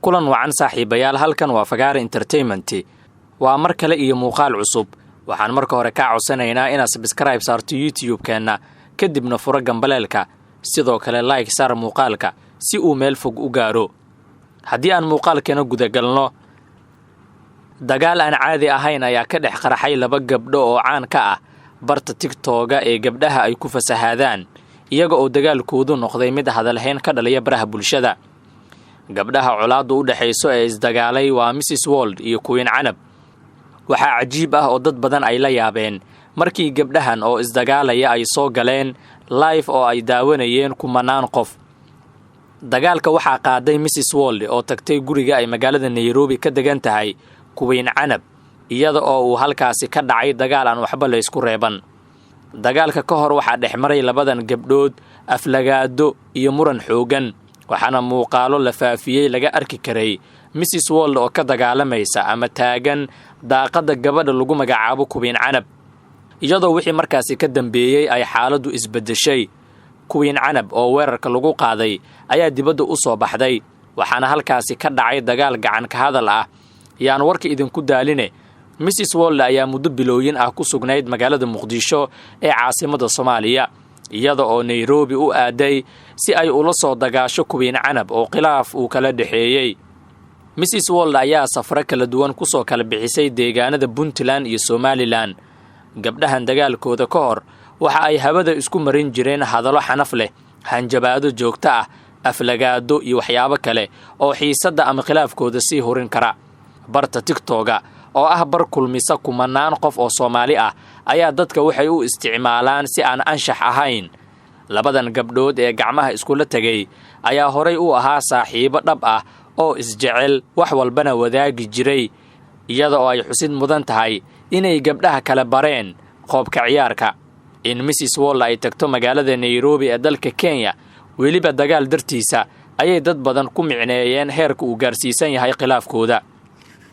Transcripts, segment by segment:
Kulan wacan, saaxiibayaal. Halkan waa Fagaara Entertainment. Waa mar kale iyo muuqaal cusub. Waxaan marka hore kaa codsanaynaa inaad subscribe saarto YouTube-keenna, kadibna furo gambaleelka, sidoo kale like saar muuqaalka si uu meel fog u gaaro. Haddii aan muuqaalkeena gudagalno, dagaal aan caadi ahayn ayaa ka dhex qarxay laba gabdho oo caan ka ah barta TikTok-ga ee gabdhaha ay ku fasahaadaan, iyaga oo dagaalkoodu noqday mid hadalhayn ka dhaliya baraha bulshada. Gabdhaha colaaddu u dhexayso ee isdagaalay waa Mrs World iyo Queen Canab. Waxaa cajiib ah oo dad badan ay la yaabeen markii gabdhahan oo isdagaalaya ay soo galeen live oo ay daawanayeen kumanaan qof. Dagaalka waxaa qaaday Mrs World oo tagtay guriga ay magaalada Nairobi ka degan tahay Queen Canab, iyada oo uu halkaasi ka dhacay dagaal aan waxba laysku reeban. Dagaalka ka hor waxaa dhex maray labadan gabdhood aflagaado iyo muran xooggan, waxaana muuqaalo la faafiyey laga arki karay Mrs World oo ka dagaalamaysa ama taagan daaqadda gabadha lagu magacaabo Queen Canab, iyadoo wixii markaasi ka dambeeyey ay xaaladdu isbeddeshay. Queen Canab oo weerarka lagu qaaday ayaa dibadda u soo baxday, waxaana halkaasi ka dhacay dagaal gacan ka hadal ah. Yaan warka idinku daaline, Mrs World ayaa muddo bilooyin ah ku sugnayd magaalada Muqdisho ee caasimadda Soomaaliya, iyada oo Nairobi u aaday si ay ula soo dagaasho Queen Canab oo khilaaf uu kala dhexeeyey. Mrs World ayaa safro kala duwan kusoo kala bixisay deegaanada Puntland iyo Somaliland. Gabdhahan dagaalkooda ka hor waxa ay hawada isku marin jireen hadallo xanaf leh, hanjabaado joogto ah, aflagaado iyo waxyaabo kale oo xiisadda ama khilaafkooda sii hurin kara. Barta TikTok-ga oo ah bar kulmisa kumanaan qof oo Soomaali ah ayaa dadka waxay u isticmaalaan si aan anshax ahayn. Labadan gabdhood ee gacmaha iskula tegay ayaa horay u ahaa saaxiibo dhab ah oo isjecel, wax walbana wadaagi jiray, iyada oo ay xusid mudan tahay inay gabdhaha kale bareen qoobka ciyaarka. In Mrs World ay tagto magaalada Nairobi ee dalka Kenya weliba dagaal dartiisa ayay dad badan ku micneeyeen heerka uu gaarsiisan yahay khilaafkooda.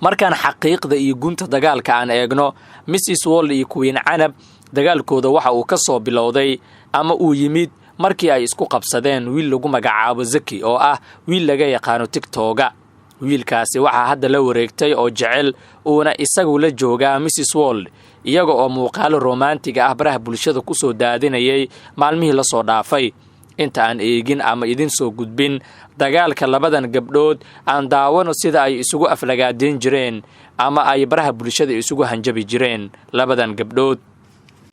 Markaan xaqiiqda iyo gunta dagaalka aan eegno, Mrs World iyo Queen Canab dagaalkooda waxa uu ka soo bilowday ama uu yimid markii ay isku qabsadeen wiil lagu magacaabo Zaki oo ah wiil laga yaqaano TikTok-ga. Wiilkaasi waxaa hadda la wareegtay oo jecel uuna isagu la joogaa Mrs World, iyaga oo muuqaalo romantic-ga ah baraha bulshada ku soo daadinayay maalmihii lasoo dhaafay. Inta aan eegin ama idin soo gudbin dagaalka labadan gabdhood, aan daawano sida ay isugu aflagaadeen jireen ama ay baraha bulshada isugu hanjabi jireen labadan gabdhood.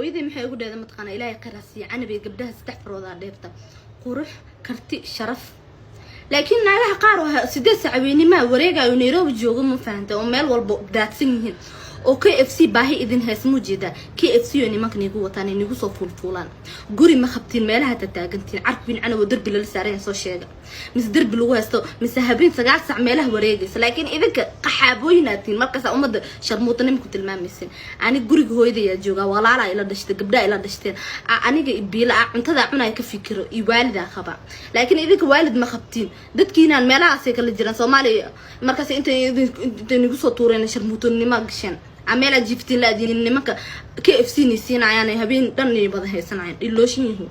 Hooyadii maxay ugu dheeda mataqaana? Ilaahay khayr ha siiya. Canabay gabdhaha saddex faroodaa dheerta: qurux, karti, sharaf. Laakiin naagaha qaar oo 8 saac weynimaa wareegayo, Nairobi joogo, ma fahantay, oo meel walba daadsan yihiin oo KFC baahi idin heys muu jeedaa. KFC oo nimanka niigu wataan, nigu soo fuulfuulaan, guri ma qabtiin, meelaha tataagantiin. Carkwin Canab oo derbi lala saaran soo sheega, mise derbi lagu haysto, mise habeen 9 sac meelaha wareegaysa. Laakiin idinka qaxaabooyin aad tihiin, markaasa ummadda sharmuutanima ku tilmaamaysin. Aniga guriga hooyadayaa joogaa, walaalaa ila dhashtay, gabdhaa ila dhashteen, aniga biila ah, cuntadaa cunaya ka fikiro iyo waalidaa qaba. Laakiin idinka waalid ma qabtiin, dadkiinaan meelahaasay kala jiraan Soomaaliya. Markaas intay nigu soo tuureen sharmuutanima gasheen, meel aad jiiftiin la-adiin, nimanka KFC ni siinayaan, habeen dhan ni wada haysanayaan, dhilooshin yihiin.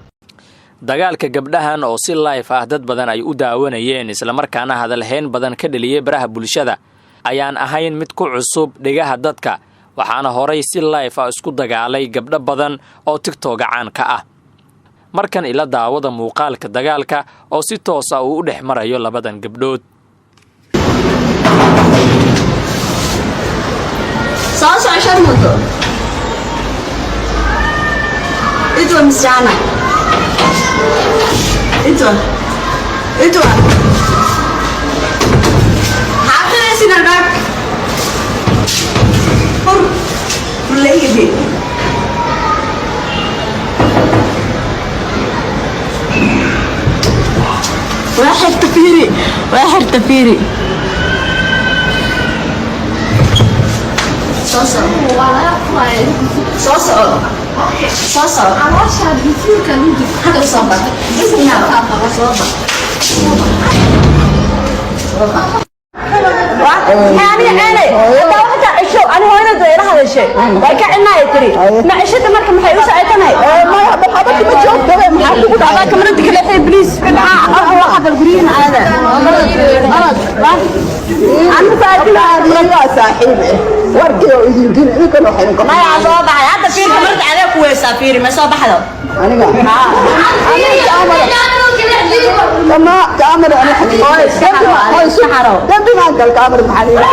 Dagaalka gabdhahan oo si live ah dad badan ay u daawanayeen, islamarkaana hadalhayn badan ka dhaliyey baraha bulshada, ayaan ahayn mid ku cusub dhegaha dadka, waxaana horay si live ah isku dagaalay gabdho badan oo TikTok-ga caanka ah. Markan ila daawada muuqaalka dagaalka oo si toos ah uu u dhex marayo labadan gabdhood. Soo soco, sharmuuto. Itwa msichana. Itwa. Itwa. Maxaa filaysin albaabka? Fur. Fur la iibi. Waa xirta, fiiri. Waa xirta, fiiri. Soo soco. Soo soco. Soo soco. Hadda soo bax. Soo bax. Soo bax. Ani aanay hadaa waxaa cesho, ani hooyadayda ila hadashay, way ka cilnaay tiri ma ceshada. Marka maxay u socotanahay? Habadki ma joogtabe, maxaa kugu dhacay? Adaa kamarada kale xii, please. Maxaa la hadal guryihiin aada? Iyagaa saaxiib eh, warkii oo idin dili, idinkana waxay idinka Maya, soo baxay hadda. Fiiri, marka adee ku weysaa. Fiiri, ma soo baxdo? Aniga kama kaamara ani. Hooy, iska xaro, iska xaro. Dambigaan gal kaamara maxaa liiga?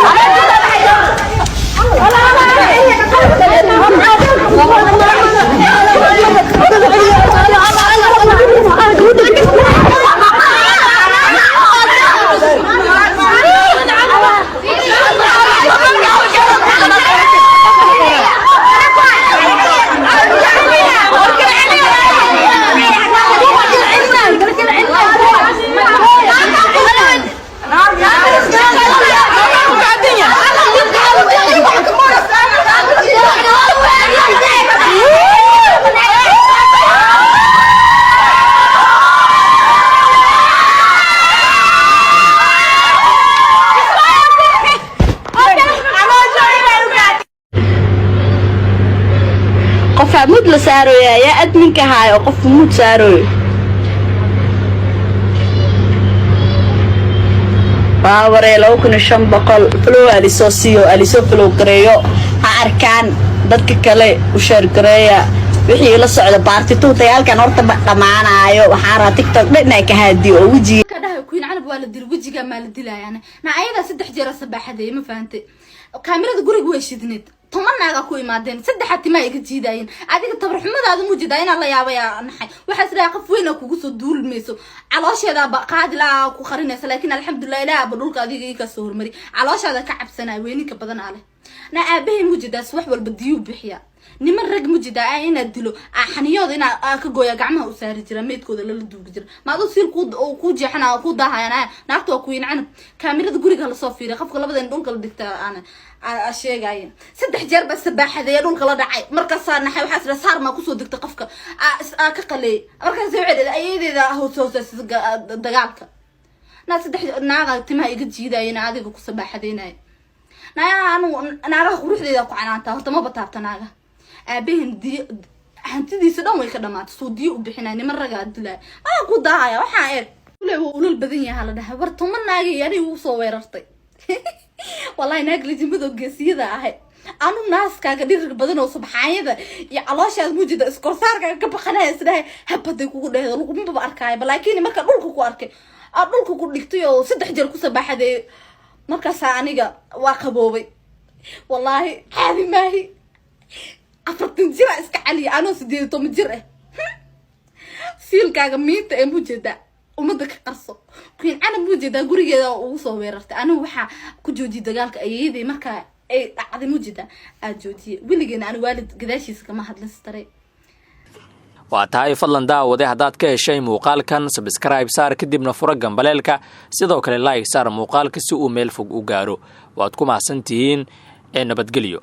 Qofaa mute la saarooya. Yaa adminka haayo oo qofka mute saarooyo? Waa waree. 2500 follow alisoo siiyo, alisoo follow gareeyo, ha arkaan dadka kale, u share gareeya wixii la socda. Part 2 dagaalkan horta ma dhammaanaayo. Waxaan rabaa TikTok dhan inaan ka haadiyo oo wejiga Ka dhahay Queen Canab waa la dilay, wejiga maa la dilayaan? Na ayadaa saddex jeer sabaaxadeeye, ma fahantay? Kaamirada guriga way shidneed, 10 naaga ku imaadeen, saddexa timaa iga jiidaayeen. Adiga tabarxumadaada mujeedaa inaan la yaabay naxay. Waxaa isleeyahay qof weyn oo kugu soo duulmayso, caloosheedaaba qaadi laa ku qarinaysa, laakiin alxamdulilah, ilaah aba dhulka adiga ii kasoo hormari. Calooshaada ka cabsanaya weyninka badan aa leh. Na aabahay mujeedaas wax walba diyuu bixiya. Niman rag mujeedaa ah inaad dilo, xaniyooda inaa ka gooya, gacmaha u saari jira, meydkooda lala duugi jira. Ma aduu siil ku ku jeexana ku daahayaan? Naagta waa Queen Canab. Kaamirada guriga lasoo fiiriya, qofka labada in dhulka la dhigta aan sheegaayen. Saddex jeer baa sabaaxadeeya, dhulka la dhacay. Markaasaa naxay. Waxaa isla saar maa kusoo degtay qofka ka qaleeyay. Markaas waxay dhahday ayadeeda hoose hoose dagaalka. Naa saddex naaga timaha iga jiidayena, adiga ku sabaaxadeynaya. Naagaha anu naagaha quruxdeeda ku canaantaa horta maba taabta. Naagaha aabahin diyo, hantidiisa dhan way ka dhamaatay, suu diyo u bixinaya. Niman ragaa dilaya maa ku daahaya? Waxaa eeg ule waa ulal badan yaha la dhahay. War, 10 naagay aniga ugu soo weerartay. Wallahi naag lajimadoo geesiyada ahay. Anu naaskaaga dhirir badan oo subxaanyada iyo calooshaada mujida iskorsaarkaaga ka baqanaya, isdhahay habaday kugu dhehdo lagumaba arkaayaba. Laakiin marka dhulka ku arkay, aa dhulka ku dhigtay oo saddex jeer ku sabaaxadeey, markaasaa aniga waa qaboobay. Wallaahi caadi maahi. 40 jira iska caliya anoo 18 jir ah. Siilkaaga miinta ee mujeeda ummadda ka qarso. Queen Canab mujeedaa gurigeeda ugu soo weerartay. Anigu waxaa ku joojiyay dagaalka ayeeyaday markaa ay dhacday, mujeeda aad joojiyay. Weligeena ani waalid gadaashiisa kama hadlin stare. Waa tahay. Fadlan daawade, haddaad ka heshay muuqaalkan, subscribe saar, kadibna fura gambaleelka. Sidoo kale like saar muuqaalka si uu meel fog u gaaro. Waad ku mahadsan tihiin ee nabadgelyo.